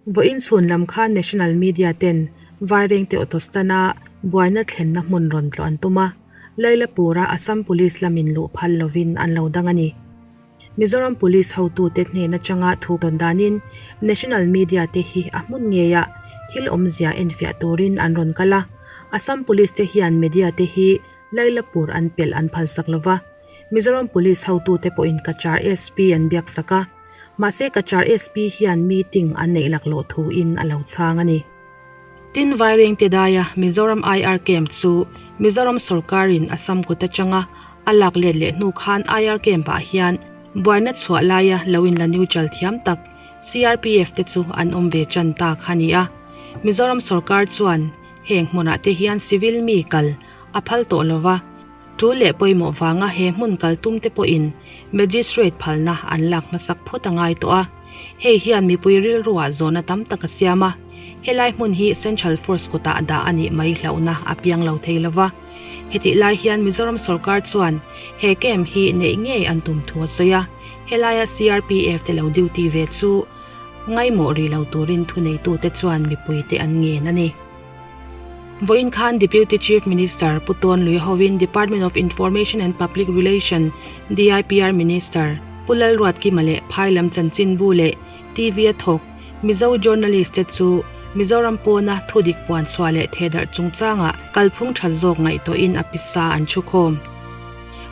Vawiin chhun lam khan National Media ten Vairengte Auto Stand-a buaina thlenna hmun rawn tlawh an tum a, Lailapur-a Assam Police lamin luh phal lovin an lo dang a ni. Mizoram Police hotute hnen atanga thu tawn danin National Media te hi a hmun ngeiah thil awmzia enfiah turin an rawn kal a, Assam Police te hian media te hi Lailapur an pelh an phalsak lova, Mizoram Police hotute pawhin Cachar SP an biaksak a, mahse Cachar SP hian meeting an neih laklawh thuin a lo chhang a ni. Tin, Vairengte daia Mizoram IR Camp chu Mizoram sawrkarin Assam kut atanga a lak let leh hnu khan IR Camp ah hian buaina chhuah laia lo in la neutral thiam tak CRPF te chu an awm ve tan ta kha ni a. Mizoram sawrkar chuan heng hmunah te hian civil mi kal a phal tawh lova, tul leh pawimawh vanga he hmun kal tum te pawhin Magistrate phalna an lak hmasak phawt a ngai tawh a. Hei hian mipui rilruah zawhna tam tak a siam a, helai hmun hi Central Force kutah dah a nih mai hlauhna a piang lo thei lova. Hetih lai hian Mizoram sawrkar chuan he camp hi neih ngei an tum thu a sawi a, helaia CRPF te lo duty ve chu ngaimawh rih lo turin thuneitute chuan mipuite an ngen a ni. Vawiin khan Deputy Chief Minister Pu Tawn Lui hovin Department of Information and Public Relation, DIPR, Minister Pu Lalruatkima leh Phailam chanchinbu leh TV a thawk Mizo journalist te chu Mizoram pawna thudik puan chhuah leh thehdarh chungchangah kalphung that zawk ngaihtuahin a pisa an thu khawm.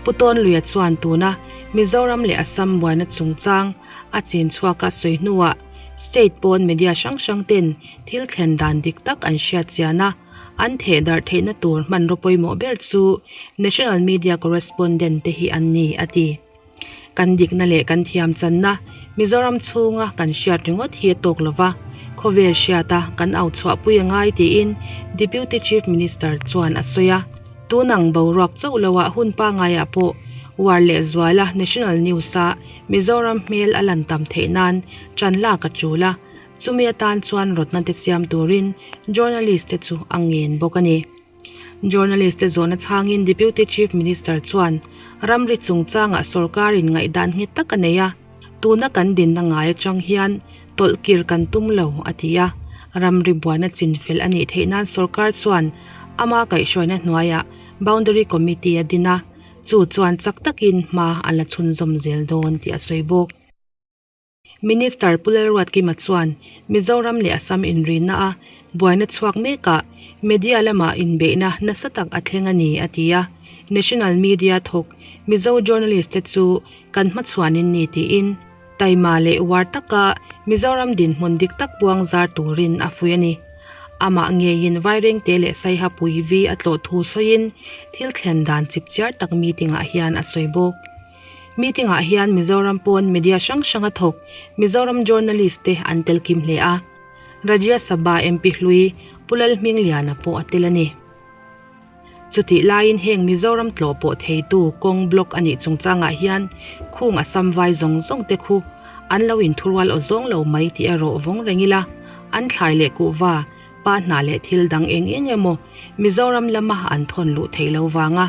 Pu Tawn Luia chuan tuna Mizoram leh Assam buaina chungchang a chin chhuak a sawi hnuah State pawn media hrang hrang ten thil thlen dan dik tak an hriat chian a, an theh darh theihna tur hmanraw pawimawh ber chu National Media Correspondent te hi an ni, a ti. Kan dikna leh kan thiam channa Mizoram chhunga kan hriat ringawt hi a tawk lova, khawvel hriata kan au chhuahpui a ngai tiin Deputy Chief Minister chuan a sawi a. Tunang boruak chauh loah hun pangaiah pawh uar leh zuala National News-a Mizoram hmel a lan tam theih nan ṭan lak a ṭul a, chumi atan chuan rawtna te siam turin journalist te chu a ngen bawk a ni. Journalist te zawhna chhangin Deputy Chief Minister chuan ramri chungchangah sawrkarin ngaihdan nghet tak a nei a, tuna kan dinna ngai atang hian tawlh kir kan tum lo, a ti a. Ramri buaina chinfel a nih theih nan sawrkar chuan ama kaihhruaina hnuaiah Boundary Committee a din a, Chu chuan chak takin hma a la chhunzawm zel dawn tih a sawi bawk. Minister Pu Lalruatkima chuan Mizoram leh Assam inrina a buaina chhuak mekah media lama inbeihna nasa tak a thleng a ni a ti a. National media thawk Mizo journalist te chu kan hmachhuanin ni tiin taima leh uar taka Mizoram dinhmun dik tak puang zar turin a fuih a ni. Amah ngeiin Vairengte leh Saiha Puivi a tlawh thu sawiin thil thlen dan chipchiar tak meeting-ah hian a sawi bawk. Meeting-ah hian Mizoram pawn media hrang hrang a thawk Mizoram journalist te an tel kim hle a. Rajya Sabha MP hlui Pu Lalhmingliana pawh a tel a ni. Chutih laiin heng Mizoram tlawh pawh theitu kawng block a nih chungchangah hian khung a sam vai zawng zawng te khu an lo inthurual aw zawng lo mai tih erawh vawng reng ila, an thlai leh kuhva, pa hna leh thil dang eng eng emaw Mizoram lama an thawn luh theih lo vanga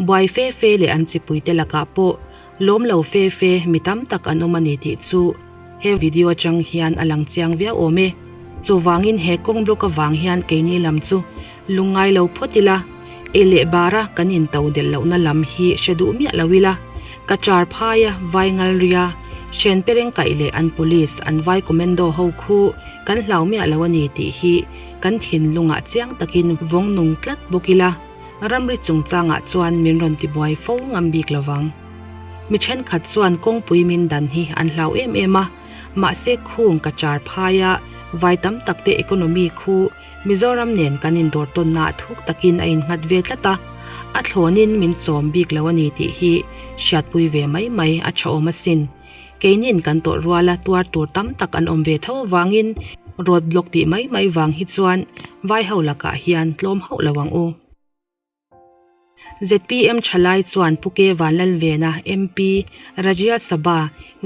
buai fe fe leh an chipuite lakah pawh lawm lo fe fe mi tam tak an awm a ni tih chu he video atang hian a lang chiang viau awm e. Chuvangin he kawng block avang hian keini lam chu Lungngai lo phawt ila, ei leh bara kan into delh lohna lam hi hre duh miah lo ila, ka char phaia vai ngalria hren pereng kaih leh an police an vai commando ho khu kan hlau miah lo a ni tih hi kan thinlungah chiang takin vawng nung tlat bawk ila, ramri chungchangah chuan min rawn tibuai fo ngam bik lo vang. Mi thenkhat chuan kawngpui min dan hi an hlau em em a, mahse khung ka char phaia vai tam takte economy khu Mizoram nen kan indawr tawnnaah thuk takin a innghat ve tlat a, a thlawnin min chawm bik lo a ni tih hi hriatpui ve mai mai a tha awm asin. Keinin kan tawrh ruala tuar tur tam tak an awm ve tho avangin road block tih mai mai vang hi chuan vai ho lakah hian tlawm hauh lo ang u. Zpm thalai chuan Pu Ke Vanlalvena, MP, Rajya Sabha,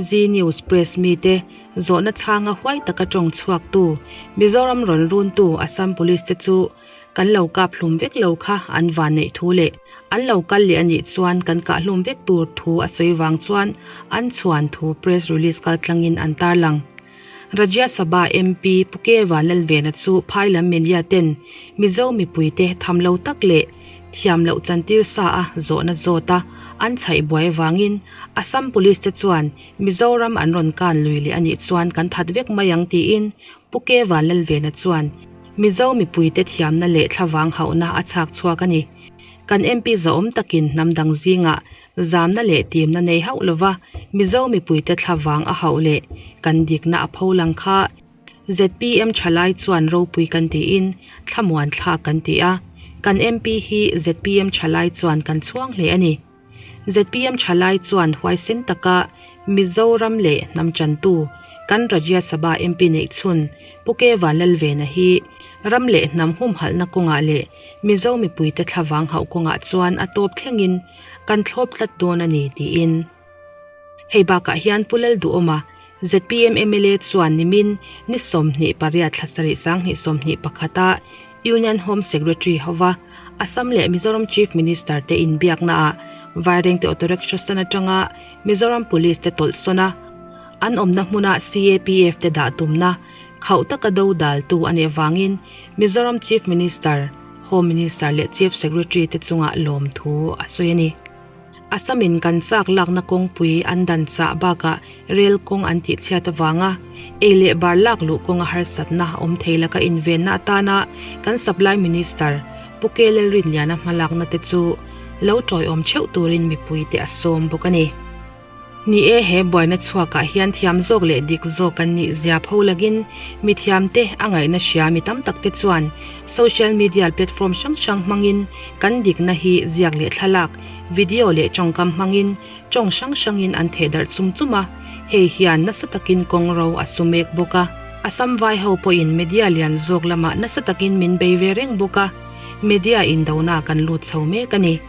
Zee News Press mite zawhna chhanga huai taka tawng chhuaktu, Mizoram rawn runtu Assam Police te chu kan lo kap hlum vek lo kha an van neih thu leh an lo kal leh a nih chuan kan kah hlum vek tur thu a sawi vang chuan an chhuan thu press release kaltlangin an tarlang. Rajya Sabha MP Pu K Vanlalvena chu phai lam media ten Mizo mipuite tham lo tak leh thiam loh chantir sa a zawhna zawt a an chhaih buai avangin Assam Police te chuan Mizoram an rawn kan lui leh a nih chuan kan that vek mai ang tiin Pu K Vanlalvena chuan Mizo mipuite thiamna leh thlavang hauhna a chhak chhuak a ni. Kan MP zahawm takin hnam dang zingah Zamna leh timna nei hauh lova Mizo mipuite thlavang a hauh leh kan dikna a pho lang kha zpm thalai chuan ropui kan tiin thlamuan thlak kan ti a, kan MP hi zpm thalai chuan kan chhuang hle a ni. Zpm thalai chuan huaisen taka Mizoram leh hnam chantu kan Rajya Sabha MP neih chhun Pu K Vanlalvena hi ram leh hnam humhalhna kawngah leh Mizo mipuite thlavang hauh kawngah chuan a tawp thlengin kan thlawp tlat dawn a ni, tiin. Hei bakah hian Pu Lalduhawma, zpm mla chuan nimin ni 28 thla sarih 2021 a Union Home Secretary hova Assam leh Mizoram Chief Minister te inbiaknaah Vairengte Auto Rickshaw stand atanga Mizoram Police te tawlhsawn a, an awmna hmuna CAPF te dah tumna khauh taka do daltu a nih avangin Mizoram Chief Minister, Home Minister leh Chief Secretary te chungah lawmthu a sawi a ni. Assam in kan chak lakna kawngpui an dan chah bakah rel kawng an tih chhiat avanga ei leh bar lak luh kawnga harsatna awm thei laka invenna atana kan Supply Minister Pu K Lalrinliana hmalakna te chu lo tawiawm theuh turin mipuite a sawm bawk a ni. Ni e, he buaina chhuakah hian thiam zawk leh dik zawk kan nih zia pho lagin mithiamte a ngaihna hria mi tam takte chuan social media platform hrang hrang hmangin kan dikna hi ziak leh thlalak, video leh tawngkam hmangin tawng hrang hrangin an thehdarh chum chum a, hei hian nasa takin kawng ro a su mek bawk a. Assam vai ho pawhin media lian zawk lamah nasa takin min bei ve reng bawk a, media indona kan lut chho mek a ni.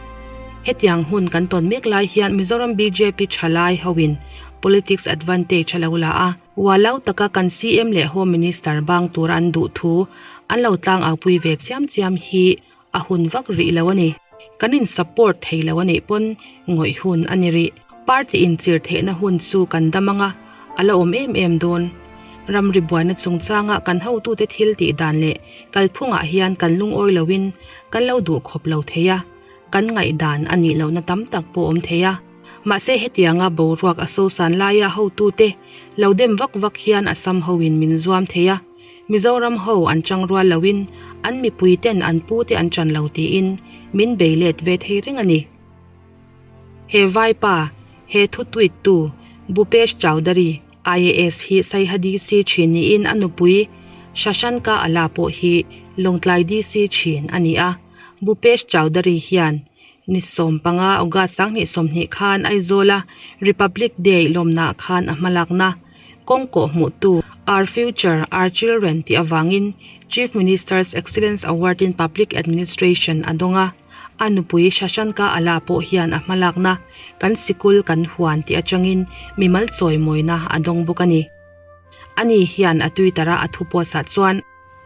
Hetiang hun kan tawn mek lai hian Mizoram bjp thalai hoin politics advantage a lo la a, ualau taka kan CM leh Home Minister bang tura an duh thu an lo tlangaupui ve chiam chiam hi a hun vak rih lo a ni. Kan in support thei lo a nih pawn ngawih hun a ni rih. Party inchir theihna hun chu kan dam anga a la awm em em dawn. Ramri buaina chungchanga kan hotute thil tih dan leh kalphungah hian kan lungawi loin kan lo duh khawp lo thei a. Kan ngaihdan a nih lohna tam tak pawh awm thei a. Mahse hetianga boruak a sosan laia hotute lo dem vak vak hian Assam hoin min zuam thei a, Mizoram ho an chang rual loin an mipui ten an pute an chan lo tiin min bei let ve thei reng a ni. He vaipa, he thu tweet tu Bhupesh Chaudhary, IAS hi Saiha DC thin niin a nupui Shashanka Ala pawh hi Lawngtlai DC thin a ni a. Bhupesh Chaudhary hian ni 15 August 2020 khan Aizawla Republic Day lawmnaah khan a hmalakna kawng kawh hmuhtu Our Future, Our Children tih avangin Chief Minister's Excellence Award in Public Administration a dawng a. A nupui Shashanka Ala pawh hian a hmalakna kan sikul kan huan tih atangin mimal chawimawina a dawng bawk a ni. Ani hian a Twitter a a thu post ah chuan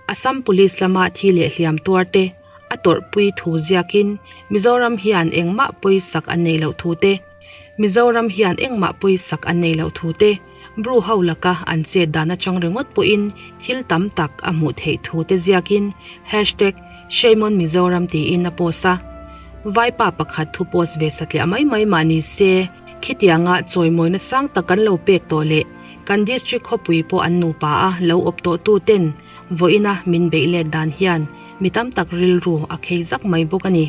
Assam Police lama thi leh hliam tuar te a tawrhpui thu ziakin Mizoram hian engmah pawisak an neih loh thu te, Mizoram hian engmah pawisak an neih loh thu te, Bru ho laka an chet dan atang ringawt pawhin thil tam tak a hmuh theih thu te ziakin hashtag ShameOnMizoram tiin a post a. Vaipa pakhat thu post ve satliah mai mai mah ni se, khitianga chawimawina sang tak kan lo pek tawh leh kan district khawpui pawh an nupa a lo awp tawh tu ten vawiina min beih let dan hian mi tam tak rilru a khei zak mai bawk a ni.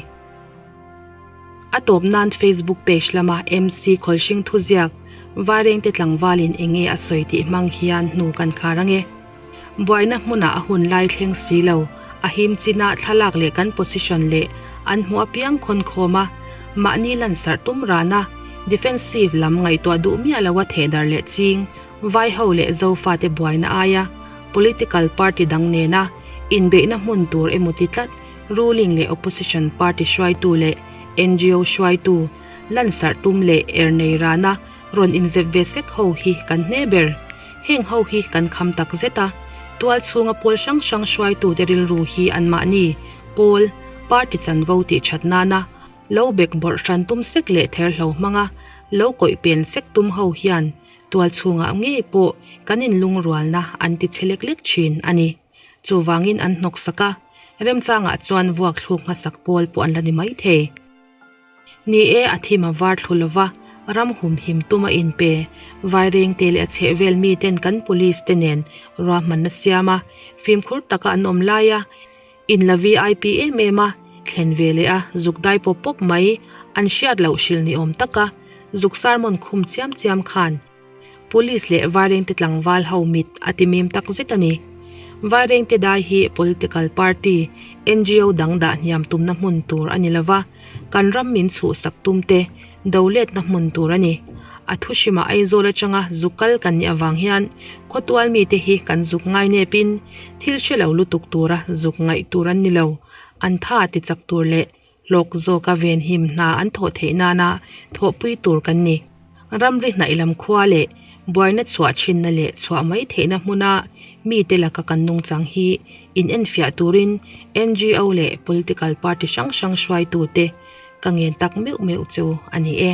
A tawp nan Facebook page lama MC Khawlhring thuziak Vairengte tlangvalin enge a sawi tih hmang hian hnu kan khar ange. Buaina hmunah a hun lai thleng si lo, a him chinah thlalak leh kan position leh an hmuh apiang khawn khawm a, mahni lansarh tum rana defensive lam ngaihtuah duh miah loa thehdarh leh ching Vaiho leh Zofate buaina aia political party dang nena inbeihna hmun tur emaw ti tlat Ruling leh opposition party hruaitu leh ngo hruaitu, lansarh tum leh er nei rana rawn inzep ve sek ho hi kan hne ber. Heng ho hi kan kham tak zet a, tual chhunga pawl hrang hrang hruaitute rilru hi anmahni, pawl, party chanvo tih that nana lo bek bawrh hran tum sek leh therhlo hmanga lo kawih pen sek tum ho hian. Tual chhungah ngei pawh kan inlungrualna an ti che lek lek thin a ni. Chuvangin an hnawksak a, remchangah chuan vuak thluk hmasak pawl pawh an la ni maithei. Ni e, a thim a var thlu lova, ram humhim tum a inpe. Vairengte leh a chhehvel miten kan police te nen ruahmanna siam a, fimkhur taka an awm lai a, in la vip em em a, thlen ve leh a zuk dai pawp pawp mai, an hriat loh hrilh ni awm taka zuk sermon khum chiam chiam khan Police leh Vairengte tlangval ho mit a ti mim tak zet a ni. Vairengte dai hi political party, ngo dang dah hniam tumna hmun tur a ni lova, kan ram min chhuhsak tumte do letna hmun tur a ni. A thu hrimah Aizawl atanga zuk kal kan nih avang hian khawtual mite hi kan zuk ngai nepin thil hre lo lutuk tura zuk ngaih tur an ni lo, an tha ti chak tur leh Hlawk zawka venhim hna an thawh theih nana thawhpui tur kan ni. Ramri hnaih lam khua leh buaina chhuah thinna leh chhuah mai theihna hmuna mite laka kan nungchang hi in enfiah turin ngo leh political party hrang hrang hruaitute ka ngen tak meuh meuh chu a ni e.